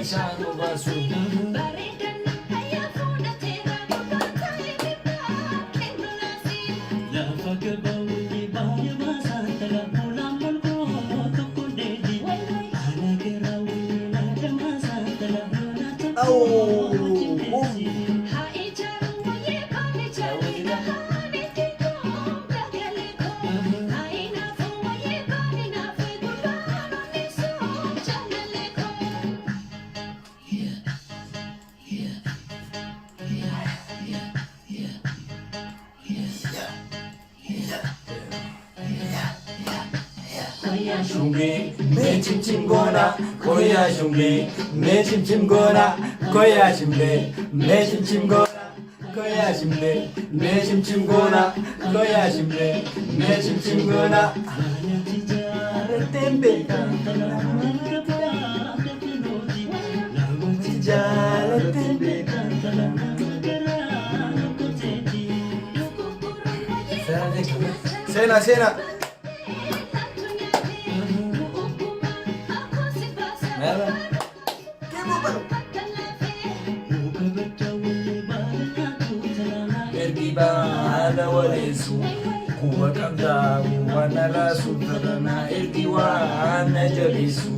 Bishaan obaasu. Lafa gabaa wayii baay'ee baasaa tala hoolaan malkoo tokko dheedhi. Haala garaa wayii laata maasaa tala lola tokko wajjin deessi. Shumbee mee cimcim goona koyaa shumbee mee cimcim goona koyaa shumbee mee cimcim goona koyaa shumbee mee cimcim goona koyaa shumbee mee cimcim goona. Maalati Jaalatteen beekaa tala mana gabaa dafinooti. Lamatti jaalatteen beekaa. tala nama garaa lokkoteeti. Seenaa seenaa. Meela. Muka baddaa wayii baala nyaatu tala Ergi baala waleessu quba qabdaa waan na raasu taranaa ergi waan na jabeessu.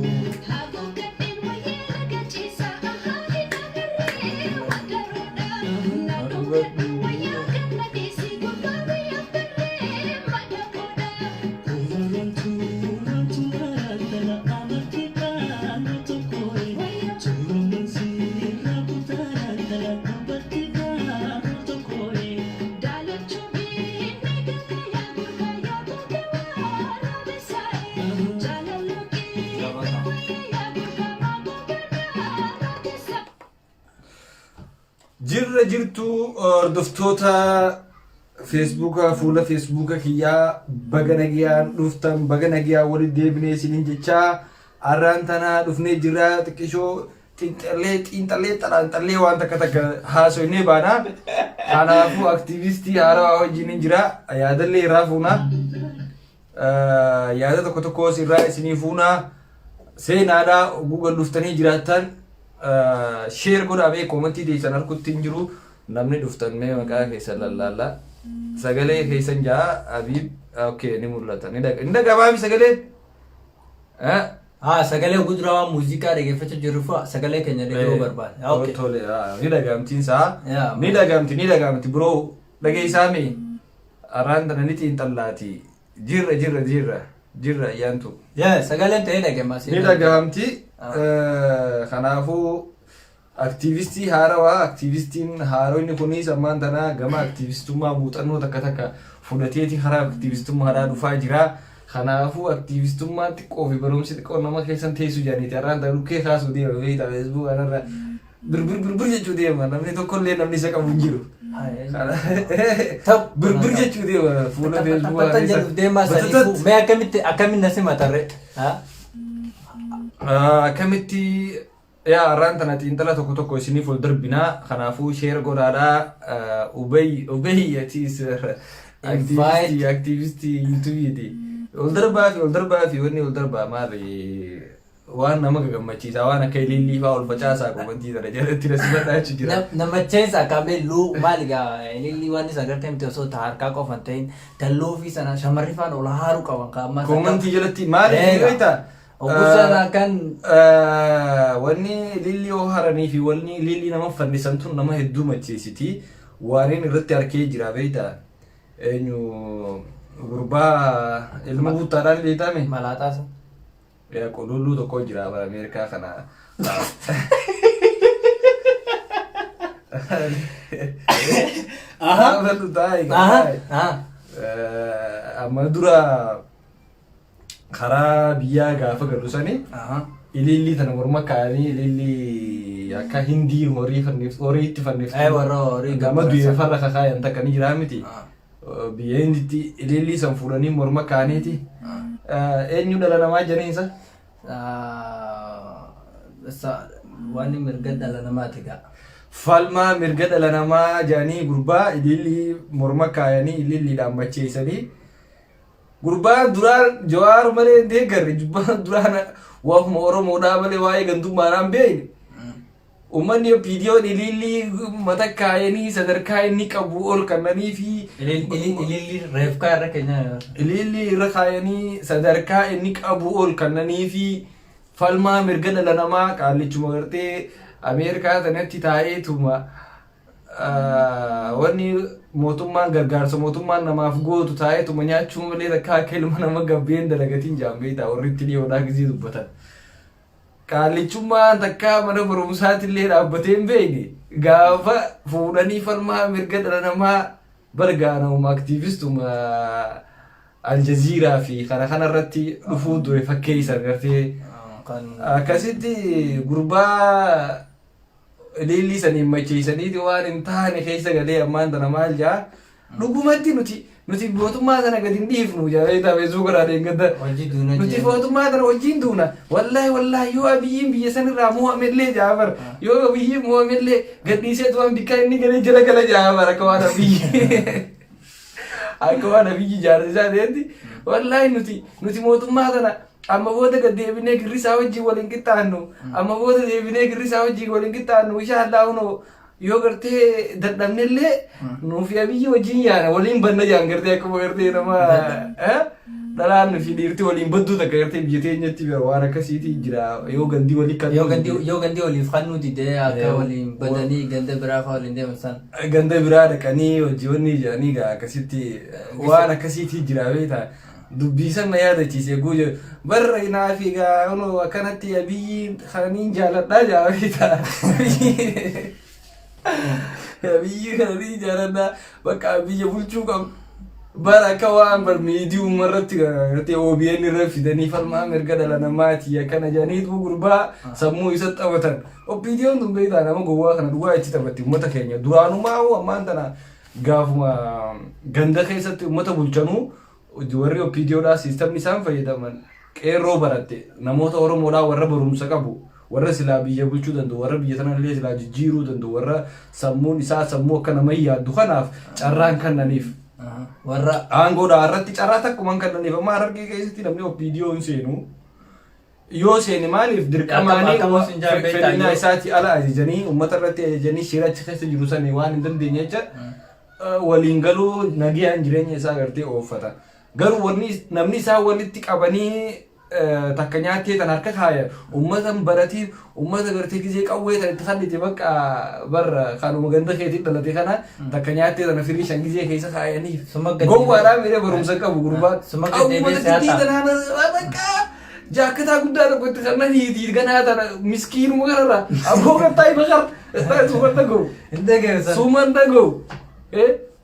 Jirra jirtu hordoftoota feesbuuka fuula feesbuuka kiyyaa baga nagiyaan dhuftan baga nagiyaan walitti deebinee isiniin jechaa har'aan tanaa dhufnee jirra xiqqishoo xiinxallee xiinxallee xalaanxallee waan takka takka haasofnee baana. Kanaafuu aktiivistii haarawaa wajjin hin jira yaadallee irraa fuuna. Yaada tokko tokkos irraa isinii fuuna. Seenaadhaa Google dhuftanii jiraattan share godhaa mee koomentii teessan harkutti hin jiru. Namni dhuftan mee maqaa keessan lallaalla. Sagalee keessan jaa Abiib okay ni mul'ata. Ni dhaga'amaa sagaleen? Eh? Haa sagalee guduraa waan muuziqaa dhaggeeffachaa jirru fa'a sagalee keenya dhaga'uu barbaada. Haa, Okay. Tole, ni dhaga'amtiin isaa. Yaa, Ni dhaga'amti, ni dhaga'amti biroo dhageessaa mee? Arraan tana ni xiinxallaati. Jirra, jirra, jirra, jirra ayyaantu. Yaa sagaleen ta'ee dhaga'ama. Ni dhaga'amti. Kanaafuu aktiivistii haarawaa aktiivistiin haaronni kunis ammaan tana gama aktiivistummaa muuxannoo takka takka fudhateeti karaa aktiivistummaadhaa dhufaa jira. Kanaafuu aktiivistummaan xiqqoo fi barumsi xiqqoo nama keessan teessu jedhaniiti har'aan tana dhukkee kaasuu deema beektaa feesbuuk kanarra birbir birbir jechuu deema namni tokkollee namni isa qabu hin jiru. Birbir jechuu deema fuula feesbuukaa Taphattan jedhuuf deemaa saniifuu mee akkamitti akkamitti na simatarre? Haa? Akkamitti yaa har'aan tana xiinxala tokko tokko isiniif ol darbinaa kanaafuu share godhaadhaa ubay ubay atiis aktiivistii aktiivistii yuutuubiiti ol darbaa fi ol darbaa fi wanni ol darbaa maali waan nama gammachiisaa waan akka ilillii fa'aa ol facaasaa komantii tana jalatti na simadhaa jechu jira. Namacheensa akkamee luu maali gaa ilillii waan isa agartee miti osoo ta harkaa qofa hin ta'in talluu fi sana shamarri faan ol haaruu qaban ka ammaa Komantii jalatti maali Eega. beektaa? Oggusaan akkan Wanni lilli yoo haranii fi wanni lilli nama fannisan tun nama hedduu macheessiti. Waaniin irratti harkee jira beektaa? Eenyu gurbaa ilma guuttaadhaan beektaame? Malaaxaa sun. Yaa qululluu tokko jira bara Ameerikaa kana. Aha. Aha. Aha. Amma dura karaa biyyaa gaafa galu sani Aha. ilillii tana morma kaa'anii ilillii akka hindii horii fannif horii itti fanniftu. Eh, warra horii Gama gabbaran du'e sana. farra kakaayan takka ni jiraa miti. Ah. Biyya hinditti ilillii san fuudhanii morma kaa'aniiti. Ah. Eenyu dhala namaa jedhaniinsa? Ah, Waan mirga dhala namaati gaa. Falmaa mirga dhala namaa jedhanii gurbaa ilillii morma kaayanii ililliidhaan macheessanii gurbaan duraan Jawaar malee hin deeggarre gurbaan duraan waa'uma Oromoodhaa malee waa'ee gandummaadhaan beekne. Uummanni OPDO'n ilillii mata kaayanii sadarkaa inni qabu ol kannanii fi Ililli reefkaa irra keenya. Ilillii irra kaayanii sadarkaa inni qabu ol kannanii fi falmaa mirga dhala namaa qaallichuma gartee Ameerikaa tanatti taa'eetuma wanni mootummaan gargaarsa mootummaan namaaf gootu taa'eetuma nyaachuu malee takka akka ilma nama gabbeen dalagatiin jaan beektaa warri itti dhiyoodhaa gizee dubbatan. Qaallichummaan takkaa mana barumsaatillee dhaabbatee hin beekne gaafa fuudhanii falmaa mirga dhala namaa bargaanuma aktiivistuma Aljaziiraa fi kana kanarratti dhufuu ture fakkeessan gartee akkasitti gurbaa Ilillii saniin macheessaniiti waan hin taane keessa galee ammaan tana maal jaa dhugumatti nuti mootummaa sana gadi hin dhiifnu jaa beektaa feesbuuk irraa deeggadda Hojii duuna nuti jeen. mootummaa tana wajjin duuna wallaahi wallaahi yoo Abiyyiin biyya sanirraa mo'amellee jaa bar yoo Abiyyiin mo'amellee gadhiisee tu'an bikka inni galee jala gala jaa bar akka waan Abiyyi jaarsa isaa ta'etti wallaahi nuti mootummaa tana amma booda gad deebinee girrisaa wajjin wal hin qixxaannu, amma booda deebinee girrisaa wajjin wal hin qixxaannu, insha Allah hunoo yoo gartee dadhabnellee nuufi Abiyyi wajjin yaana waliin banna jaan gartee akkuma gartee nama dhalaan fi dhiirti waliin badduu takka gartee biyya teenyatti bira waan akkasiitii jira yoo gandii walii kan Yoo gandii waliif kannuu didee akka waliin badanii ganda biraa fa'aa waliin deeman san. Ganda biraa dhaqanii hojiiwwan jedhanii gaa akkasitti waan akkasiitii jira beektaa. Dubbii san na yaadachiise guujo barra inaafi gaa kunoo akkanatti Abiyyi kananiin jaaladhaa jaa beektaa. Abiyyi kananiin jaaladhaa bakka biyya bulchuu qabu. Bara akka waan bar miidiyuma irratti gartee OBN irra fidanii falmaa mirga dhala namaati akkana jedhaniitu gurbaa sammuu isa taphatan. OPDO'n tun beektaa nama gowwaa kana dhugaa itti taphatti uummata keenya. Duraanumaa ammaan tana gaafuma ganda keessatti uummata bulchanuu warri OPDOdhaa siistamni isaan fayyadaman qeerroo baratte namoota Oromoodhaa warra barumsa qabu, warra silaa biyya bulchuu danda'u, warra biyya sanallee silaa jijjiiruu danda'u, warra sammuun isaa sammuu akka nama hin yaaddu kanaaf carraan kennaniif. Warra Aangoodhaa irratti carraa takkumaan kennaniif. Amma Harargee keessatti namni OPDO hin seenu. Yoo seene maaliif dirqamaanii Akkam sin jaan beektaa fedhinnaa isaatii ala ajajanii uummata irratti ajajanii shira achi keessa jiru sanii waan hin dandeenye jecha waliin galuu nagayaan jireenya isaa gartee ooffata. Garuu wanni namni isaa walitti qabanii takka nyaattee tan harka kaayan uummata hin baratiin, uummata gartee gizee qawwee tan itti kallite bakka barra kanuma ganda keetiin dhalate kana takka nyaattee tana firii shan gizee keessa kaayaniif. Suma gadi Gowwaadhaa miree barumsa hin qabu gurbaan. Suma gadi Qawwuma deebi'ee takkitii si'ataa. tanaan bakka jaakkataa guddaa tokko itti kannaniiti ganaa tana miskiinuma kanarraa abboo gartaa bakar suman dhaga'u. Hin dhageessan. Suman dhaga'u.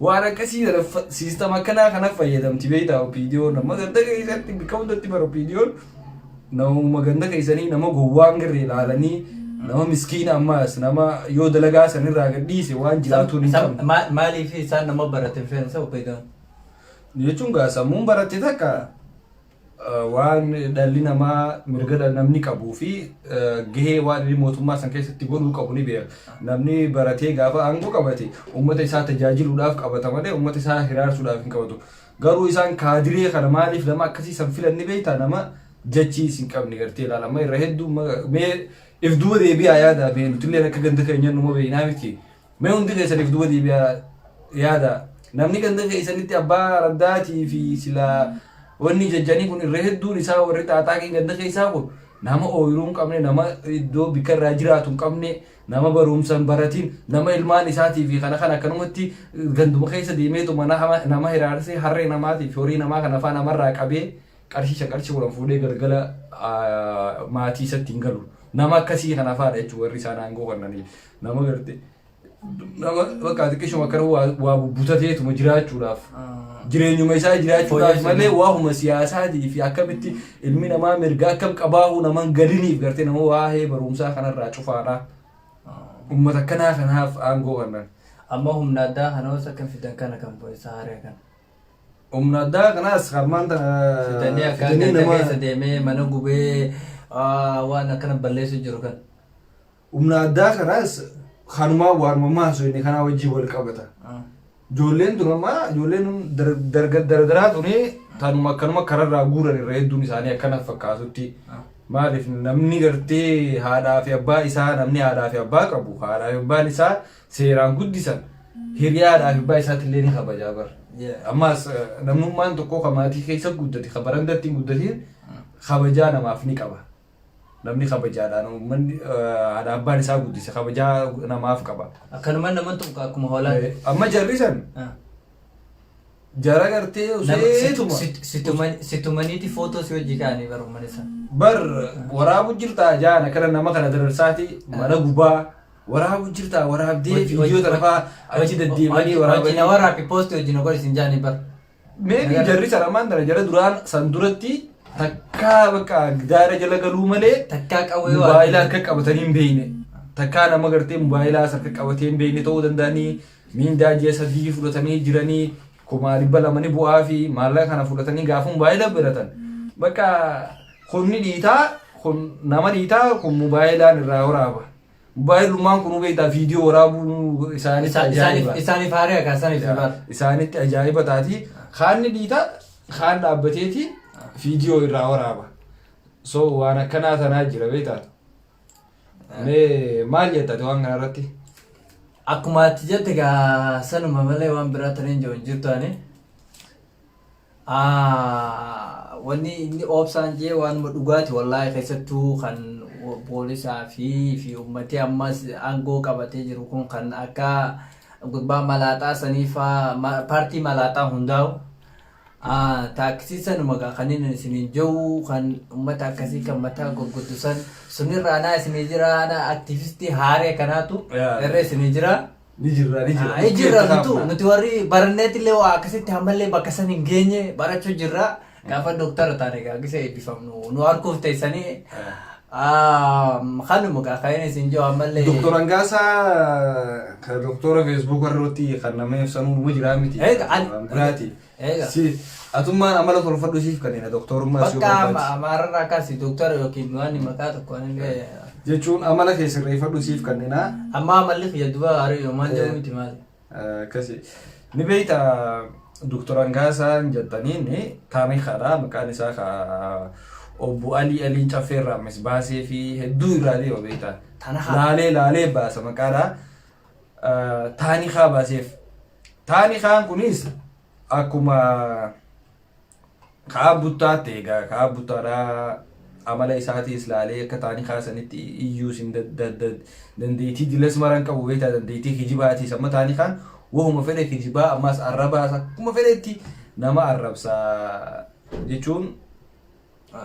Waan akkasii kana siistama akkanaa kana fayyadamti beektaa OPDO'n nama ganda keessatti bakka hundatti bara OPDO'n namuma ganda keessanii nama gowwaan garee ilaalanii nama miskiina ammaas nama yoo dalagaa sanirraa gadhiise waan jiraatuun hin qabne. Maaliif isaan nama barate fedhan isa OPDO'n? Jechuun gaa sammuun baratte takka waan dhalli namaa mirga namni qabuu fi gahee waan inni mootummaa san keessatti godhuu qabu ni beeka. Namni baratee gaafa aangoo qabate uummata isaa tajaajiluudhaaf qabata malee uummata isaa hiraarsuudhaaf hin qabatu. Garuu isaan kaadiree kana maaliif nama akkasii san filan ni beektaa? Nama jechiis hin qabne gartee ilaala. Amma irra hedduu mee if duuba deebi'aa yaada, mee nutillee akka ganda keenya numa beeknaa miti. Mee hundi keessan if duuba deebi'aa yaada. Namni ganda keessanitti abbaa raddaatii fi silaa wanni jajjanii kun irra hedduun isaa warri xaaxaaqii ganda keessaa kun nama ooyiruu hin qabne, nama iddoo bikka irraa jiraatu hin qabne, nama barumsa hin baratin, nama ilmaan isaatii fi kana kana akkanumatti ganduma keessa deemeetuma nama hiraarsee harree namaatii fi horii namaa kana afaan namarraa qabee qarshii 5 qarshii 10 fuudhee galgala maatii isatti hin galu. Nama akkasii kana faadha jechuudha warri isaan aangoo kennaniif. Nama garte nama bakka xiqqishuma akkana waa bubbutateetuma jiraachuudhaaf jireenyuma isaa jiraachuudhaaf Fooyyessu. malee waahuma siyaasaatii fi akkamitti ilmi namaa mirga akkam qabaahuu nama hin galiniif gartee nama waa'ee barumsaa kanarraa cufaadha. Uummata akkanaa kanaaf aangoo kennan. Amma humna addaa kana hoos akkam fidan kana kan poolisa haaraa kana? Humna addaa kanaas harmaan tana Fidanii akka fidanii ganda nama keessa deemee mana gubee waan akkana balleessu jiru kan. Humna addaa kanaas kanumaa waanuma haasofne kanaa wajjin wal qabata. Ijoolleen tun amma ijoolleen dardaraa tuni tanuma akkanuma kararraa guuran irra hedduun isaanii akkana fakkaatutti. Maaliif namni gartee haadhaa fi abbaa isaa, namni haadhaa fi abbaa qabu, haadhaa fi abbaan isaa seeraan guddisan, hiriyaa haadhaa fi abbaa isaatti illee ni kabajaa bar. Ammaas namnummaan tokko ka maatii keessa guddate, ka barandatti hin guddatin, kabajaa namaaf ni qaba. Namni kabajaadhaan uummanni haadha abbaan isaa guddise kabajaa namaaf qaba. Akkanuma namni tokko akkuma hoolaa. Amma jarri san jara gartee useetuma. Situmaniiti footoo si hojii kaa'anii bara uummanni isaa. Bar waraabu jirtaa jaan akkana nama kana dararsaati mana gubaa waraabu jirtaa waraabdee viidiyoo tana fa'aa achi deddeemanii Hojii waraabanii. na waraabi, poostii hojii na godhi sin jaanii bar. Maybe jarri sana ammaan tana jara duraan san duratti takkaa bakka gidaara jala galuu malee Takkaa qawwee mobaayila harka qabatanii hin beekne. Takkaa nama gartee mobaayilaa harka qabatee hin beekne ta'uu danda'anii, miindaa ji'a 3 fudhatanii jiranii 200,000 ni bu'aa fi maallaqa kana fudhatanii gaafa mobaayila biratan. Bakka kun ni dhiitaa, kun nama dhiitaa, kun mobaayilaan irraa waraaba. Mobaayilummaan kun beektaa, viidiyoo waraabuu isaanitti ajaa'iba. Isaaniif haaree akka isaaniif bar. Isaanitti ajaa'iba taati. Kaan ni dhiita, kaan dhaabbateeti viidiyoo irraa waraaba. So waan akkanaa tanaa jira beektaa. Mee maal jetta ati waan kana irratti? Akkuma ati jette gaa sanuma malee waan biraa taniin jiru hin jirtu ani. Wanni inni oobsaan jee waanuma dhugaati wallaahi, keessattuu kan poolisaa fi uummatee ammas aangoo qabatee jiru kun kan akka gurbaa malaaxaa saniifaa, paartii malaaxaa hundaa'u. Taaksii sanuma gaa kan inni isiniin jiru kan uummata akkasii kan mataa gurguddu san sunirra anaa isinii jira, ana aktivistii haaree kanaatu irra isinii jira. Ni jirra, ni jirra. Ni jirra, nuti warri baranneet illee waa akkasitti ammallee bakka san hin geenye barachuu jirra. Gaafa dooktara taane gaa gisa eebbifamnu nu arguuf teessanii kanuma gaa kan inni isin jiru ammallee. Doktor Angaasaa kan doktora Facebook irratti kan nama ibsanuu numa jiraa miti. Eega, Waan biraati. Eega. Si atummaan amala tolfadhu siif kanneen doktorummaa si Bakka barbaachisa. Amaararraa kaasi dooktara yookiin waan maqaa tokko anillee. Jechuun amala kee sirreeffadhu siif kanneenaa. Amma amalli kiyya duba hariyyoo maal jedhu miti maali. Akkasi. Ni beekta, Doktor Angaasaan jettaniin taarikaadha. Maqaan isaa ka obbo Alii Aliin Caffee irraa ammas baasee fi hedduu irraa deema beekta. Tanaha. Laalee laalee baasa maqaadha. Taanikaa baaseef. Taanikaan kunis akkuma ka'aa buttaa ta'e egaa ka'aa buttaadhaa amala isaatiis laalee akka taanikaa sanitti iyyuu sin dandeettii dilas maran qabu beektaa, dandeettii kijibaatiis. Amma taanikaan wahuma fedhe kijibaa, ammas arrabaas akkuma fedhetti nama arrabsa jechuun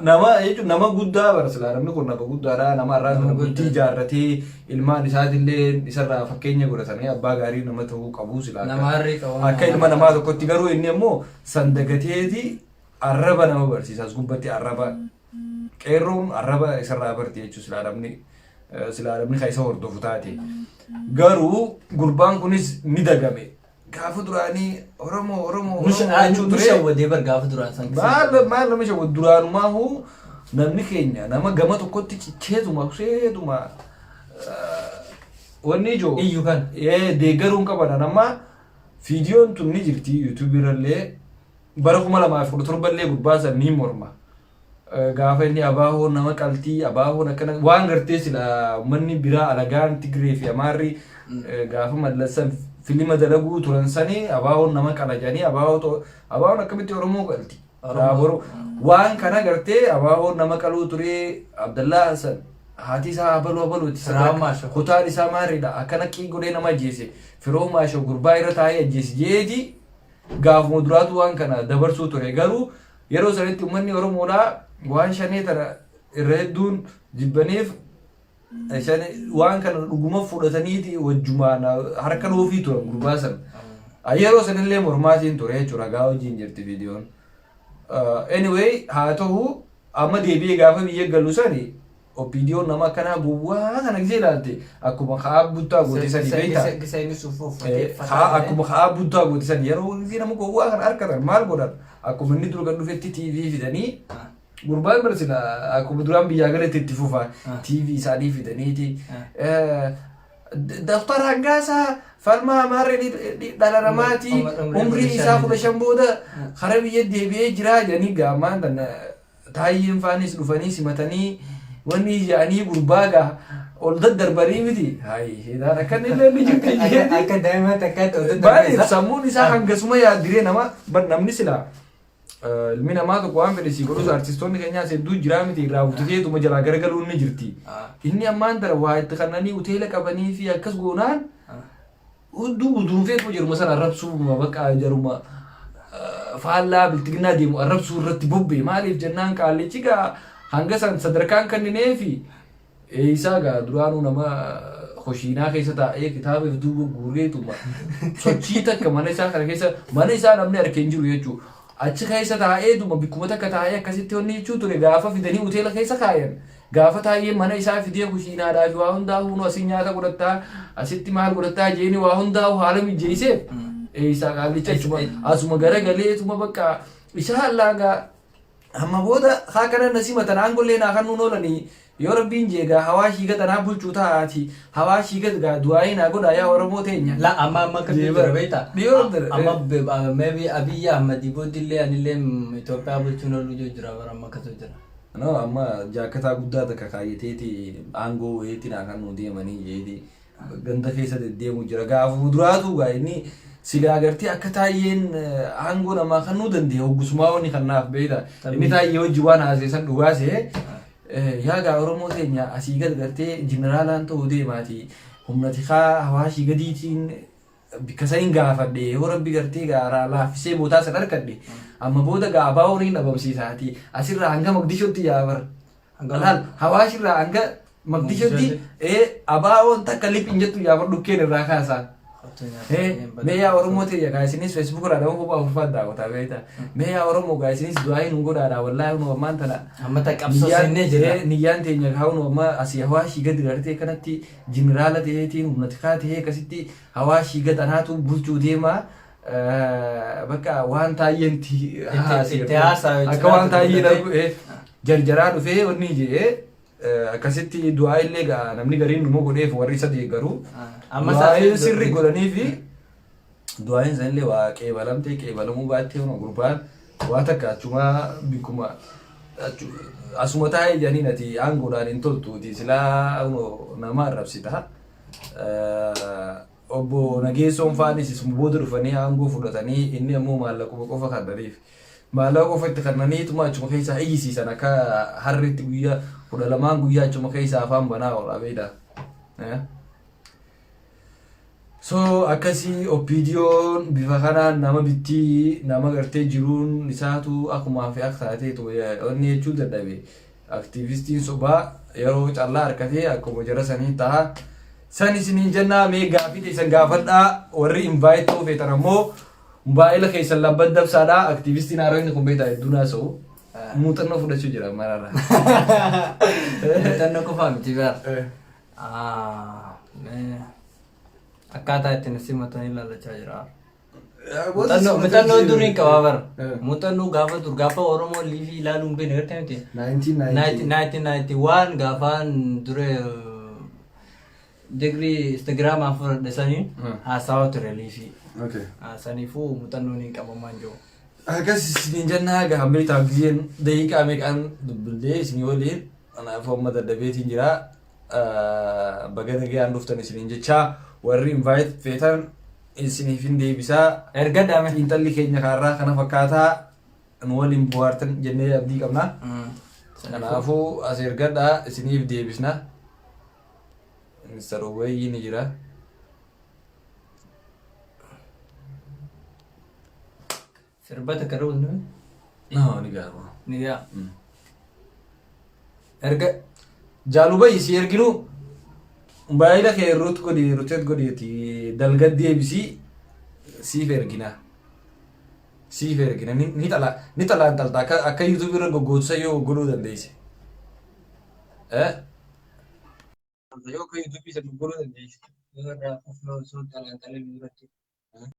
nama jechuun nama guddaa bara silaa namni kun nama guddaadha, nama arraa Nama kana bultii guddaa. ijaarratee ilmaan isaatillee isarraa fakkeenya godhatanii abbaa gaarii nama ta'uu qabu silaa Nama harrii qabu. Akka ilma namaa tokkotti. Garuu inni immoo sandagateeti arraba nama barsiisa. As gubbatti arraba, qeerroon arraba isarraa barti jechuun silaa namni kan isa hordofu taate. Garuu gurbaan kunis ni dagame. Gaafa duraanii Oromoo Oromoo Oromoo jechuu Nu ture. shawwadee bar gaafa duraan san. Maal maal nama shawwadu? Duraanumaa namni keenya nama gama tokkotti cicheetuma seetuma wanni ijoo Iyyu kan. Deeggaruun qaban. Amma viidiyoon tun ni jirti yuutuubii irrallee, bara 2017 illee gurbaa san ni morma. Gaafa inni abaahoon nama qaltii, abaahoon akkana waan gartee sila uummanni biraa alagaan Tigree fi Amaarri gaafa mallassan filima dalaguu turan sanii abaahoon nama qala jedhanii, abaahoon akkamitti Oromoo qalti? Oromoo. Waan kana gartee abaahoon nama qaluu ture, Abdallaa Hassan haati isaa abaluu abaluuti. Firoo Maashoo. Kutaan isaa maarridha, akkana qii godhee nama ajjeese, Firoo Maashoo gurbaa irra taa'ee ajjeese jeeti gaafuma duraatu waan kana dabarsuu ture. Garuu yeroo sanitti uummanni Oromoodhaa waan shanee tana irra hedduun jibbaniif waan kana dhuguma fudhataniiti wajjumaan harka dhoofii turan gurbaa sana. Yeroo sanillee mormaatiin ture jechuudha, ragaa wajjin jirti viidiyoon. Anyway, haa ta'u, amma deebi'ee gaafa biyya galu sani OPDOn nama akkanaa gowwaa kana gisee ilaalte akkuma ka'aa buttaa goote sani beektaa. Gisa inni suufuu uffatee. Haa, akkuma ka'aa buttaa goote sani yeroo gisee nama gowwaa kana harkatan maal godhan? Akkuma inni dura gad dhufetti TV fidanii, gurbaan bara sila akkuma duraan biyyaa galetti itti fufa, TV isaanii fidaniiti. Daftar Hangaasaa falmaa Amaarree dhala namaati, umrii isaa 15 booda karaa biyya deebi'ee jira jedhanii gaamaan tana Taayyeen faanis dhufanii simatanii wanni jedhanii gurbaa gaa ol daddarbanii miti. Hayi sheetaan akkan illee ni jirti jeeti. Akka daa'ima takkaatti ol Maaliif daddarbeessa. sammuun isaa hangasuma yaaddiree nama bar namni silaa ilmi namaa tokko waan fedhe sii godhus artistoonni keenyaas hedduu jiraa miti irraa bututeetuma jalaa garagaluun ni jirti. Inni ammaan tana waa itti kannanii hoteela qabanii fi akkas goonaan Hunduu guduunfeetuma jaruma sana arrabsuuma bakka jaruma faallaa bilxiginnaa deemu arrabsuu irratti bobba'e. Maaliif jennaan qaallichi gaa hanga san sadarkaan kennineefi eeysaa gaa duraanuu nama koshiinaa keessa taa'ee kitaaba if duuba guureetuma sochii takka mana isaa kana keessa mana isaa namni arke hin jiru jechuudha. Achi keessa taa'eetuma bikkuma takka taa'ee akkasitti wanni jechuu ture gaafa fidanii hoteela keessa kaayan. Gaafa Taayyeen mana isaa fidee kushiinaadhaa fi waa hundaa'uu kunoo asii nyaata godhattaa asitti maal godhattaa jeeni waa hundaa'uu haala mijeesseef eeysaa qaallicha achuma asuma garagaleetuma bakka isaa allaagaa amma booda haa kana na simatan aangollee naa kannuun oolanii yoo rabbiin jee gaa hawaashii gad anaa bulchuu ta'aati hawaashii gad gaa du'aayii naa godhaa yaa Oromoo teenya. La amma amma akka Jee jira bara. beektaa? Dhiyoo jira, Amma maybe Abiyyi Ahmad boodillee anillee Itoophiyaa bulchuun oolu jira bara amma akkasuma jira. No amma jaakkataa guddaa takka kaayyateeti aangoo wayiitti naa kannuu deemanii jeeti ganda keessa deddeemu jira. Gaafa fuulduraatu gaa inni silaa agartee akka taayyeen aangoo namaa kannuu danda'e hoggusumaa wanni kannaaf beekta. Inni taayyee hojii waan haasee san dhugaa se'e yaa gaa Oromoo teenya asii gad gartee jeneraalaan ta'uu deemaati humna tikaa hawaashii gadiitiin Bikka sanin gaafadhe yoo rabbi gartee gaa laaffisee bootaa san arkadhe amma booda gaa abaa'oon hin dhabamsiisaati asirraa hanga Mogdishootti yaa bar laal hawaashirraa hanga Mogdishootti ee abaa'oon takka lip hin jettu yaa bar dhukkeen irraa kaasaa. Mee yaa Oromoo ta'e gaa isinis Facebook irraa nama kophaa afurfaa daawwataa beekta. Mee yaa Oromoo gaa isinis du'aayii nu godhaadha wallaahi nu ammaan tana. Amma ta qabsoo seennee jirra. Niyyaan teenya gaa nu amma asii hawaashii gadi gartee kanatti jiniraala ta'eetiin humna tikaa ta'ee akkasitti Hawaashii gad anaatu bulchuu deema bakka waan taayyeen itti haasaa akka waan taayyeen argu jarjaraa dhufee wanni jedhee akkasitti du'aa illee gaa namni gariin numa godheef warri isa deeggaru Amma du'aa'iin sirri godhanii fi du'aa'iin sanillee waa qeebalamtee qeebalamuu baattee homa gurbaan waa takka achuma bikkuma asuma taa'ee jedhaniin ati aangoodhaan hin toltuuti silaa nama arrabsita. Obbo Nageessoon faanis isuma booda dhufanii aangoo fudhatanii inni ammoo maallaquma qofa kannaniif. Maallaqa qofa itti kannaniituma achuma keessaa iyyisiisan akka harreetti guyyaa 12n guyyaa achuma keessaa afaan banaa oola beektaa. So akkasii OPDOn bifa kanaan nama bittii nama gartee jiruun isaatu akumaa fi akka taateetu wanni jechuu dadhabe. Aktiivistiin sobaa yeroo callaa harkatee akkuma jara sanii taha. San isiniin jennaa mee gaafii teessan gaafadhaa warri invite ta'uu feetan ammoo mobaayila keessan labban dabsaadhaa aktiivistiin haaraan kun beektaa hedduu naasa'u. Muuxannoo fudhachuu jira mararra. Muuxannoo qofaa miti bara. Akkaataa ittiin simatan ilaallachaa jira. Muuxannoo duriin qabaa bara. Muuxannoo gaafa dur gaafa Oromoo liivii ilaaluu hin beekne gartee miti. 1990. 1991 gaafaan dure digirii Instagraamaan fudhadhe sanii haasawaa ture liivii. Okay. Saniifuu muuxannoon hin qabamaan jiru. Akkas isiniin jennaa egaa beektaa gizeen daqiiqaa meeqaan dubbillee isinii waliin kanaafuu amma dadhabeetiin jira. Baga nagayaan dhuftan isiniin jechaa warri invite feetan isiniif hin deebisaa. Erga dame. Xiinxalli keenya kaarraa kana fakkaataa nu waliin bohaartan jennee abdii qabna. Kanaafuu as ergadhaa isiniif deebisna. Mr. Obeeyyi ni jira. Sirba takka irra bultume. No, ni gaama. Ni gaa. Erga Jaalubayi si erginu mobaayila kee root godhi rotate godhiiti dalga deebisii siif ergina. Siif ergina ni ni xala ni xalaan xalta akka akka YouTube irra goggootsa yoo godhuu dandeesse. Eh? Yoo akka YouTube isa godhuu dandeesse. Yoo irraa kufnoo osoo xalaan xalaan duratti.